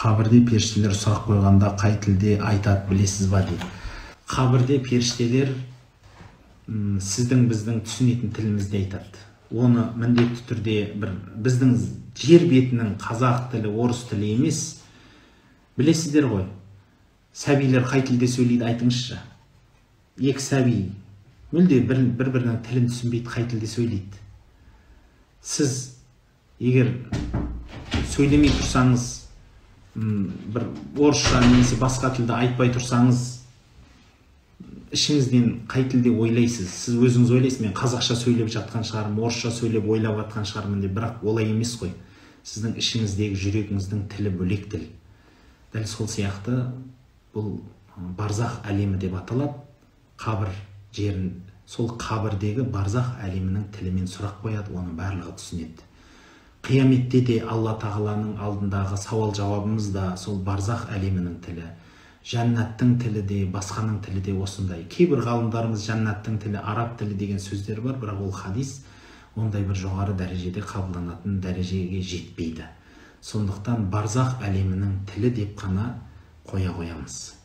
Қабірде періштелер сұрақ қойғанда қай тілде айтады, білесіз ба дейді. Қабірде періштелер сіздің біздің түсінетін тілімізде айтады. Оны міндетті түрде бір біздің жер бетінің қазақ тілі, орыс тілі емес. Білесіздер ғой, сәбилер қай тілде сөйлейді, айтыңызшы. Екі сәби мүлде бір-бірінің тілін түсінбейді, қай тілде сөйлейді. Сіз егер сөйлемей тұрсаңыз, бір орысша немесе басқа тілді айтпай тұрсаңыз, ішіңізден қай тілде ойлайсыз? Сіз өзіңіз ойлайсыз, мен қазақша сөйлеп жатқан шығармын, орысша сөйлеп ойлап жатқан шығармын деп, бірақ олай емес қой. Сіздің ішіңіздегі жүрегіңіздің тілі бөлек тіл. Дәл сол сияқты бұл барзах әлемі деп аталады. Қабір жерін, сол қабірдегі барзах әлемінің тілімен сұрақ қояды, оны барлығы түсінеді. Қияметте де Алла Тағаланың алдындағы сауал жауабымыз да сол барзах әлемінің тілі. Жәннаттың тілі де, басқаның тілі де осындай. Кейбір ғалымдарымыз жәннаттың тілі араб тілі деген сөздер бар, бірақ ол хадис ондай бір жоғары дәрежеде қабылданатын дәрежеге жетпейді. Сондықтан барзах әлемінің тілі деп қана қоя қоямыз.